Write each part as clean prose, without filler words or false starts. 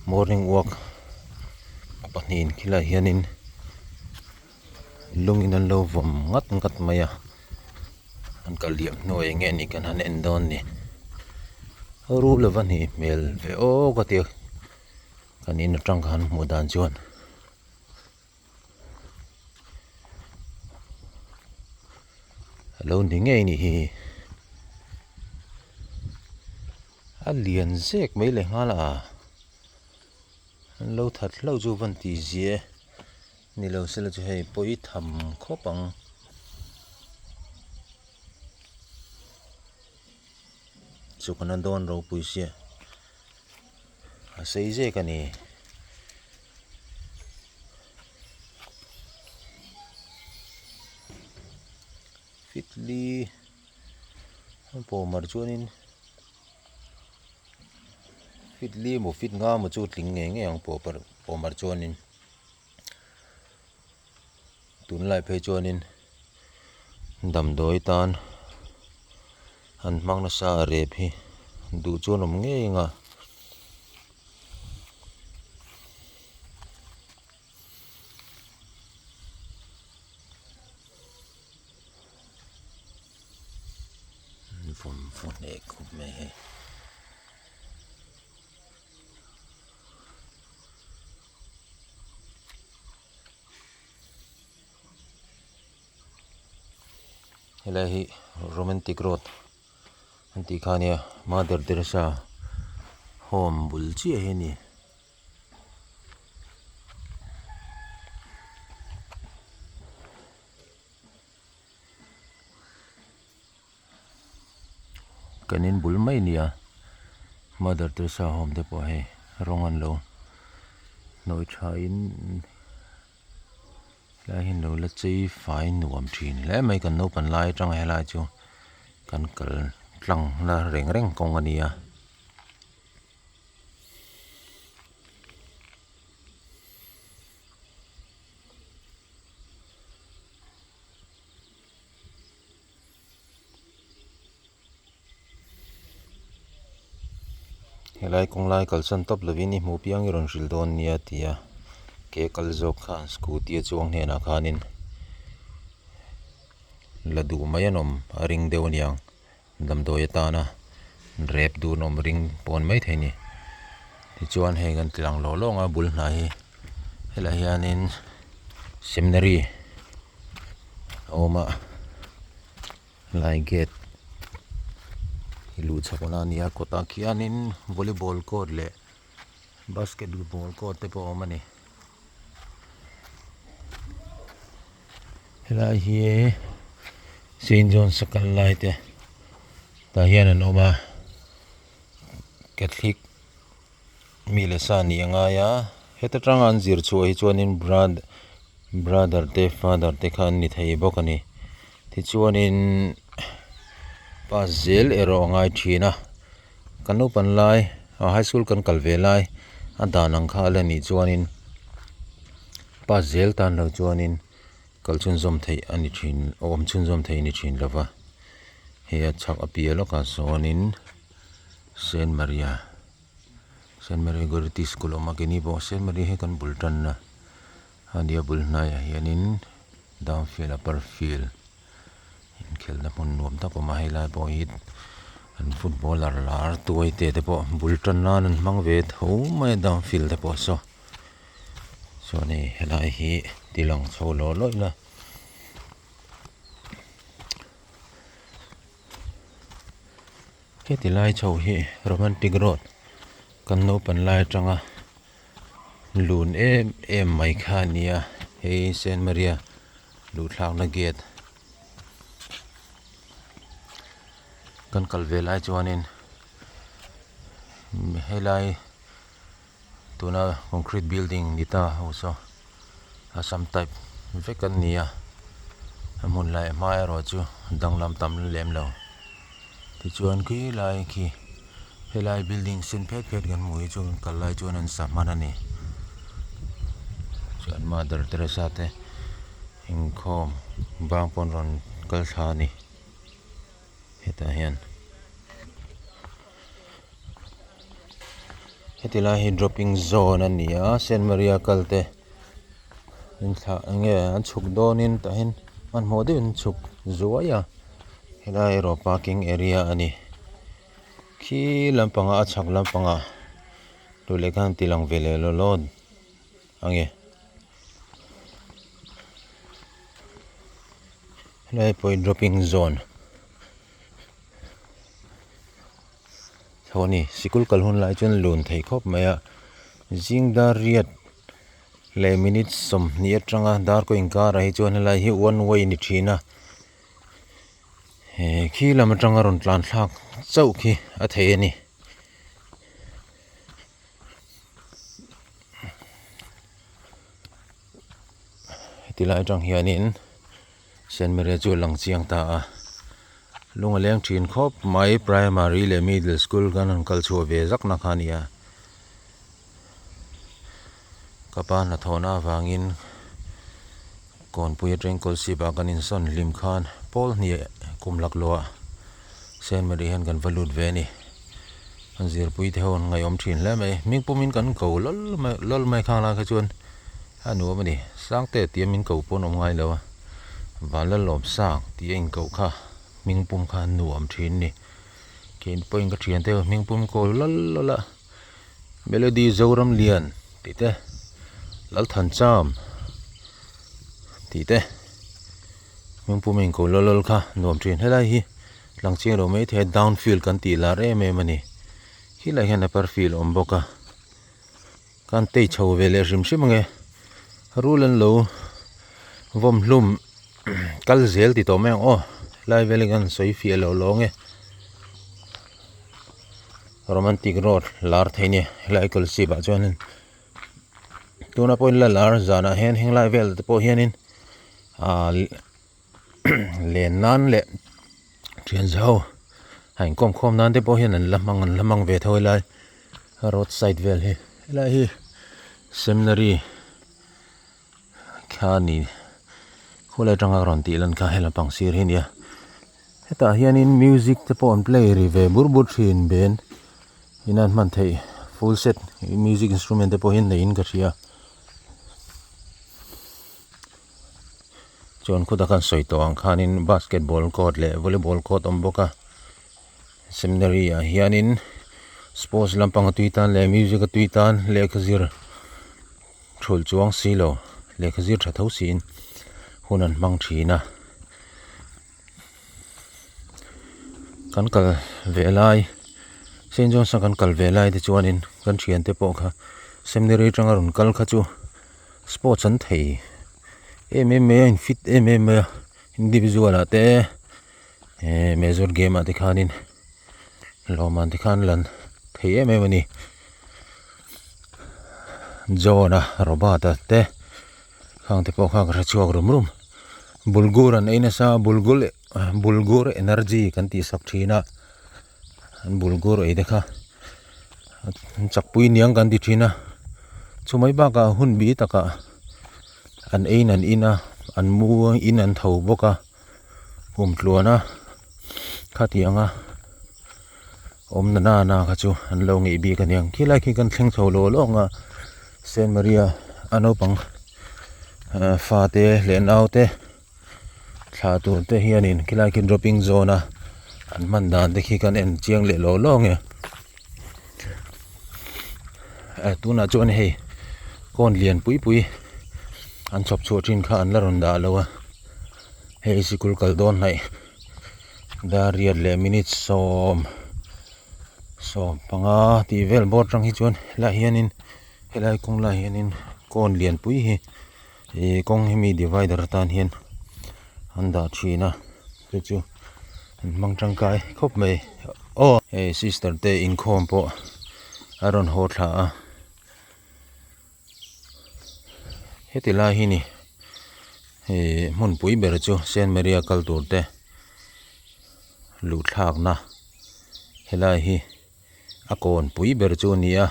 Morning walk pahnihin khilaiah hianin lungin an lo vawm ngat ngat mai a an kal liam hnuai eng nge nih kan han en dawn ni rul ava hnih hmel ve aw ka tia kan in atang khan hmuh dan chuan. A lo ni ngei ni hi a lian zek mai leh nghal a an lo that hlauh chu van tih zia e ni lo sela chu hei pawi tham khawp ang. Chukna dawn ropui sia a sei zek a ni. Fitli a pawh mar chuanin fitli emaw fit nga emaw chu tling ngei ngei ang pawh pawh mar chuanin tunlai phei chuanin damdawi tan an hmang nasa a rep hi duh chuan awm ngei ang a. Vawm vaw hneh khawp mai hei. Helai hi romantic road an tih kha ania mother teresa home bul chiah hi a ni. Kan in bul mai nia mother teresa home te pawh hei rawng an lo hnawih tha in helai hi an lo la chei fai nuam thin hle mai kan naupan lai atanga helai chu kan kal tlang na reng reng kawng a nia. Helai kawng lai kalsan tawp lovin i hmuh piang i rawn hrilh dawn nia ti a ke kal zawk khan scooty a chuang hnenah khanin la duh mai an awm a ring deuh aniang damdawi atana rep dun awm ring pawn mai thei a ni tichuan hei kan ti lang lawng lawng a bul hnai hi helaiah hianin seminary a awm a lai gate hi luh chhoh na a ni a kawtah khianin volleyball court leh basketball court te pawh a awm a ni. Helai hi Saint John sakal lai te tah hian an awm a Catholic mi leh sa nih a ngai a heta tanga an zir chhuah hi chuanin brother te father te kha an ni thei bawk a ni tichuanin pass zel erawh a ngai thin a kan naupan lai ah high school kan kal ve lai a dan ang kha a la nih chuanin pass zel tan lo chuanin kal chhunzawm theih a ni thin awm chhunzawm theih a ni thin lo va hei a chhak a piah lawkah sawnin Saint Maria Saint Maria Goretti school a awm a keini pawh Saint Maria hi kan bul tanna a nia bul hnaiah hianin down field upper field inkhelhna hmun nuam tak a awm a helai pawh hi an footballer lar tuai te te pawh bul tan nan an hmang ve tho mai a down field te pawh saw chuan hei helai hi ti lang chho lawh lawh ila heti lai chho hi romantic road kan naupan lai atanga lun em em mai kha a ni a hei Saint Maria luhthlakna gate kan kal ve lai chuanin helai tuna concrete building ni ta ho saw Assam type vek an ni a a hmun lai hma erawh chu danglam tam lem lo tichuan khi lai khi helai building sen phet phet kan hmuh hi chu kal lai chuan an sa hman a ni chuan mother teresa te inkhawm bang pawn rawn kal thla a ni hetah hian. Heti lai hi dropping zone a ni a Saint Maria kal te an thlah eng nge an chhuk dawnin tah hian hmanhmawh deuhin an chhuk zuai a helai erawh parking area a ni khi lampangah a chhak lampangah duh leh khan ti lang ve leh law law ang e. Helai pawh hi dropping zone. Tho a ni sikul kal hun lai chuan lun thei khawp mai a zing dar riat leh minute 20 atanga dar kaw inkarah hi chuan helai hi one way a ni thin a he khi lam atanga rawn tlan thlak chauh khi a thei a ni. Heti lai atang hianin Saint Maria chu a lang chiang ta a, lung a leng thin khawp mai primary leh middle school kan han kal chhuah ve zak na kha a ni a, ka pa hnathawhna avangin Kawnpui atangin Kawlsip ah kan insawn hlim khan pawl hnih kum laklawh ah Saint Mary hian kan va lut ve a ni, an zirpui te ho an ngaihawm thin hle mai, hming pumin kan ko lawlh mai lawlh mai khang lai kha chuan a nuam a ni, Sangte tia min ko pawh an awm ngai lo a, Vanlalawm Sang tih a inkoh kha hming pum kha an nuam thin a ni, keini pawhin ka thiante ho hming pum ko lawlh lawlh a. Melody Zoram Lian tih te Lalthan Cham tih te hmingpum a inko lawl lawl kha nuam thin helai hi lang chiang lo mai thei a down field kan tih lar em em a ni khilai hian upper field a awm bawk a kan tei chho ve leh hrim hrim ange rul an lo vawm hlum kal zel ti tawh mai ang aw helai vel hi kan sawi fiah loh lawng e. Romantic road lar thei a ni helai kawlsip ah chuanin tuna pawhin la lar zanah hian henglai vel te pawh hianin ahh len nan leh thian zau a inkawm khawm nan te pawh hian an la hmang an la hmang ve tho helai road side vel hi helai hi seminary kha a ni khawlai atanga rawn tih lan kha he lampang sir hi a nia hetah hianin music te pawh an play ri ve bur bur thin band in an hman theih full set music instrument te pawh hi an neiin ka hria chuan khutah khan sawi tawh ang khanin basketball court leh volleyball court a awm bawk a seminary ah hianin sports lampang a tui tan leh music a tui tan lehkha zir. Thulh chuang si lo, lehkha zir tha tho siin hun an hmang thin a. Kan kal ve lai, Saint John's a kan kal ve lai te chuanin kan thiante pawh kha seminary atanga rawn kal kha chu sports an thei em em mai a, in fit em em mai a, individual ah te eh major game ah te khanin lawmman te khan lan thei em em a ni. John a Robert a te khang te pawh kha ka hre chhuak rum rum bulgur an ei nasa bulgul bulgur energy kan tih sak thin a an bulgur ei te kha an chakpui niang kan ti thin a chumai bakah hun bi takah an ein an in a an mu in an tho bawk a kum tluan a khatiang a. Awmna na na kha chu an lo ngeih bik a niang khilai khi kan thleng chho lawh lawh ang a Saint Maria a naupang ah fate leh naute thla tur te hianin khilai khi dropping zone a an hman dan te khi kan en chiang leh lawh lawh ang e eh tunah chuan hei kawn lian pui pui an chhawp chhuah thin kha an la rawn dah lo a hei sikul kal dawn hnaih. Dar riat leh minute 15 tih vel bawr atang hi chuan helaiah hianin helai kawng laiah hianin kawn lian pui hi ih kawng hi mi divider atan hian an dah thin a chu chu an hmang tangkai khawp mai aw hei sister te inkhawm pawh a rawn haw thla a heti lai hi ni ih hmunpui ber chu Saint Maria kal tur te luh thlakna helai hi a kawnpui ber chu a ni a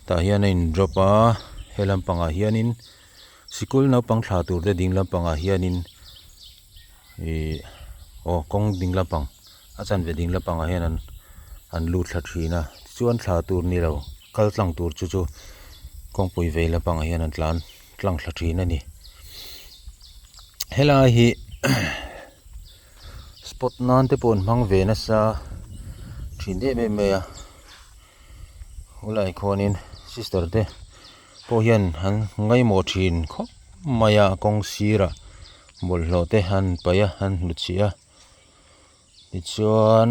tah hian a in drop a he lampangah hianin sikul naupang thla tur te ding lampangah hianin ih aw kawng ding lampang a chanve ding lampangah hian an. an lut thla thin a tichuan thla tur ni lo kal tlang tur chu chu kawngpui vei lampangah hian an tlan tlang thla thin a ni helai hi spot nan te pawh an hmang ve nasa thin em em mai a helaiah khuanin sister te pawh hian an ngaimawh thin khawp mai a kawng sirah bawlhhlawh te an paih a an hnutchhiah a. Tichuan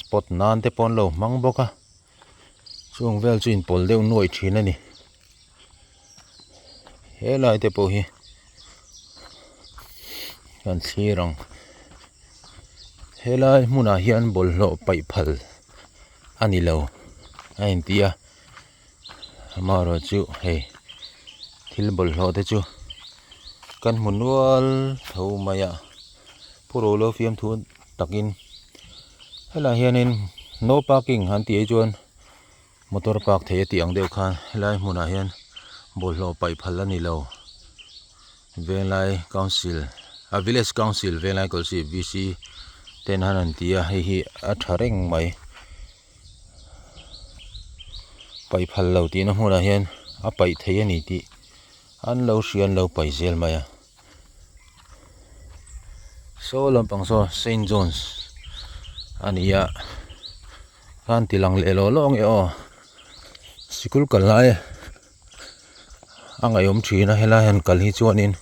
spot nan te pawh an lo hmang bawk a chung vel chu inpawl deuh nuaih thin a ni helai te pawh hi kan thlir ang helai hmunah hian bawlhhlawh paih phal a ni lo a inti a amaherawhchu hei thil bawlhhlawh te chu kan hmu nual tho mai a pu ro lo fiamthu takin helaiah hianin no parking an tih hi chuan motor park theih a tih ang deuh khan helai hmunah hian bawlhhlawh paih phal a ni lo venglai council a village council venglai kawlhsi v c ten han an ti a hei hi a tha reng mai. Paih phal lo tihna hmunah hian a paih thei a ni tih an lo hria an lo paih zel mai a saw lampang saw Saint John's a ni a khan ti lang leh lawh lawh ang e aw sikul kal lai a ngaihawm thin a helai han kal hi chuanin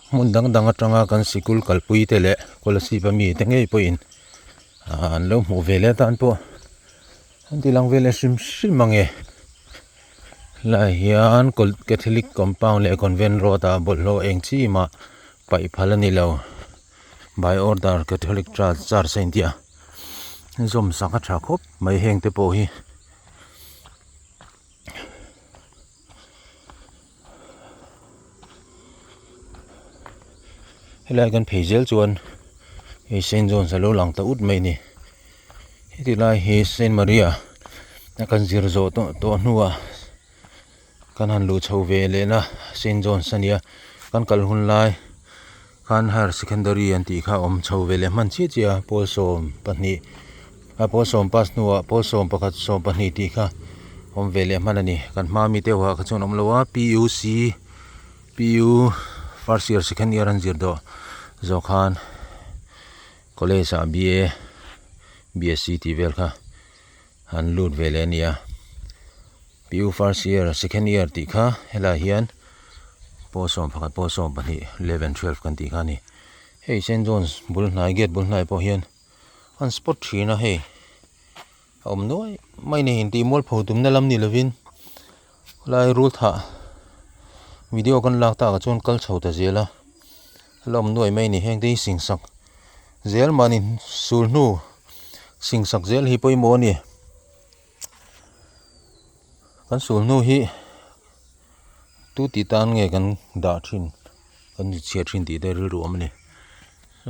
hmun dang dang atanga kan sikul kalpui te leh Kolasib ami te ngei pawhin. Aaa an lo hmuh ve leh atan pawh an ti lang ve leh hrim hrim ang e helaiah hian catholic compound leh convent road ah bawlhhlawh eng chi mah paih phal a ni lo by order catholic church church a inti a zawm sak a tha khawp mai heng te pawh hi. Helai kan phei zel chuan hei Saint John's a lo lang ta ut mai a ni heti lai hi Saint Maria a kan zir zawh tawh tawh hnuah kan han luh chho ve leh na Saint John's a nia kan kal hun lai khan higher secondary an tih kha awm chho ve leh hman chiah chiah a pawl 12 a pawl sawm pass hnuah pawl 11 12 tih kha awm ve leh hman a ni kan hma mi te huah kha chuan awm lo a P_U_C P_U first year second year an zir dawh zawh khan college ah B_A B_S_C tih vel kha an lut ve leh a ni a. P_U first year second year tih kha helaiah hian pawl 11 pawl 12 11 12 kan tih kha a ni hei Saint John's bul hnai gate bul hnai pawh hian an spot thin a hei a awm nuai mai ni intih mualpho tumna lam ni lovin helai rul thah video kan lak takah chuan kal chho ta zel a la awm nuai mai ni heng te hi singsak zel mahni sul hnu singsak zel hi pawimawh a ni. Kan sul hnu hi tu tih tan nge kan dah thin kan ni chhiat thin tih te rilru awm a ni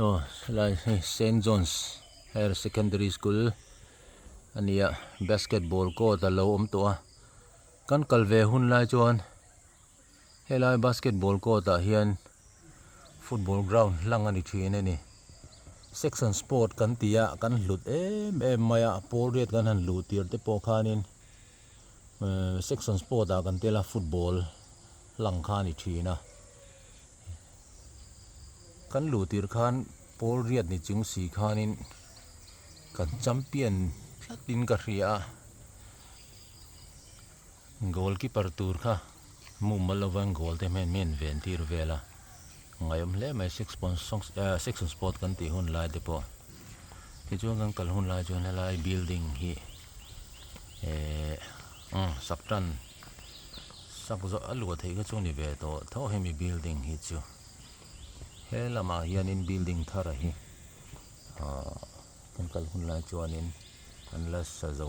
aw helai hi Saint John's Higher Secondary School a ni a basketball court a lo awm tawh a kan kal ve hun lai chuan helai basketball court ah hian football ground hlang a ni thin a ni section sport kan tih a kan hlut em em mai a pawl riat kan han luh tir te pawh khanin ehh section sport ah kan tel a football hlang kha a ni thin a kan luh tir khan pawl riat ni chung si khanin kan champion tlat in ka hria a. Goal keeper tur kha mumal lova goal te hmel min ven tir vel a, ngaihawm hle mai six point section sport kan tih hun lai te pawh tichuan kan kal hun lai chuan helai building hi ehh umm sak tan sak zawh a luah theih kha chu ni ve tawh tho hemi building hi chu he lamah hianin building thar a hi ahh kan kal hun lai chuanin an la sa zo.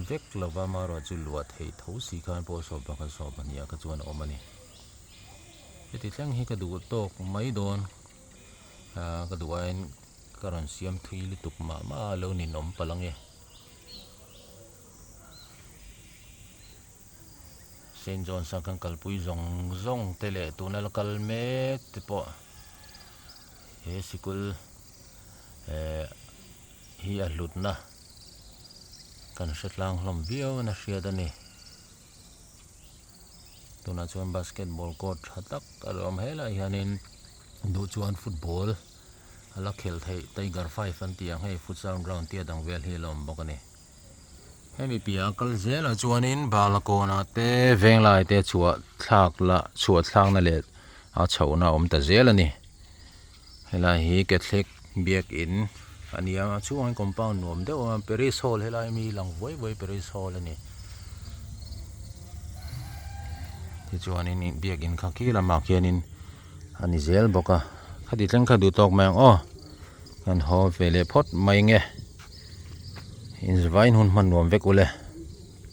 Vek lova marawh chu luah theih tho si khan pawl 11 12 ah kha chuan a awm a ni. Heti thleng hi ka duh tawk mai dawn ah ka duh aiin ka rawn siam thui lutuk mah mah a lo ninawm palh ang e. Saint John's a kan kalpui zawng zawng te leh tuna la kal mek te pawh he sikul eh. hi a hlutna kan hre tlang hlawm viau in a hriat a ni. Tunah chuan basketball court tha tak a lo awm helaiah hianin duh chuan football a la khelh theih tiger five an tih ang hei futsal ground tia dang vel hi a la awm bawk a ni. Hemi piah a kal zelah chuanin Balakawnah te Venglai te chhuah thlak lah chhuah thlakna leh a chhohna a awm ta zel a ni. Helai hi Catholic biakin a ni a, a chhungah hian compound nuam deuh a awm a, Parish hall helai mi lang vuai vuai Parish hall a ni. Tichuanin biakin kha khi lamah khianin a ni zel bawk a, khati thleng kha duh tawk mai ang aw, kan haw ve leh phawt mai nge. Inzavain hun hman nuam vek ule.